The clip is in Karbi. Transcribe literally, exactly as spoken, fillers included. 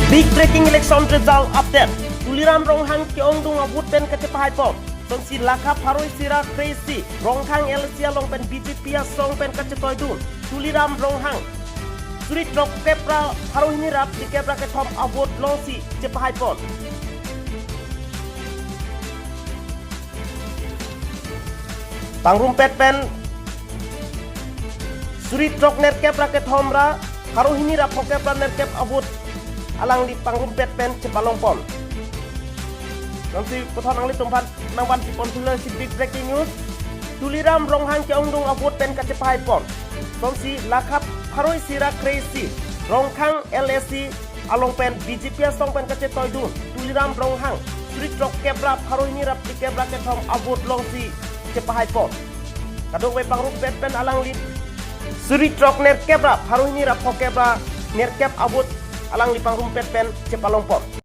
Big breaking election result update. Tuliram Ronghang ke-ongdung a-vote pen kachepahai pon. Sonsi lakha pharo isi ra kre-isi Ronghang L A C along pen B J P asong pen kachetoidun Tuliram Ronghang suri throk kep ra pharo hini ra phlikep ra kethom a-vote longsi chepahai pon. Pangrumpet pen suri throk nerkep ra kethom ra pharo hini ra phokep ra nerkep a-vote alangli pangrumpet pen chepalong pon. Nangsi puthot nanglitumphan nangvanpi pon thulo si big breaking news. Tuliram Ronghang ke-ongdung a-vote pen kachepahai pon. Sonsi lakha pharo isi ra kre-isi Ronghang L A C along pen B J P asong pen kachetoidun Tuliram Ronghang suri throk kep ra pharo hini ra phlikep ra kethom a-vote longsi chepahai pon. Kadokave pangrumpet pen alangli suri throk nerkep ra pharo hini ra phokep ra nerkep a-vote alangli pangrumpet pen chepalong pon.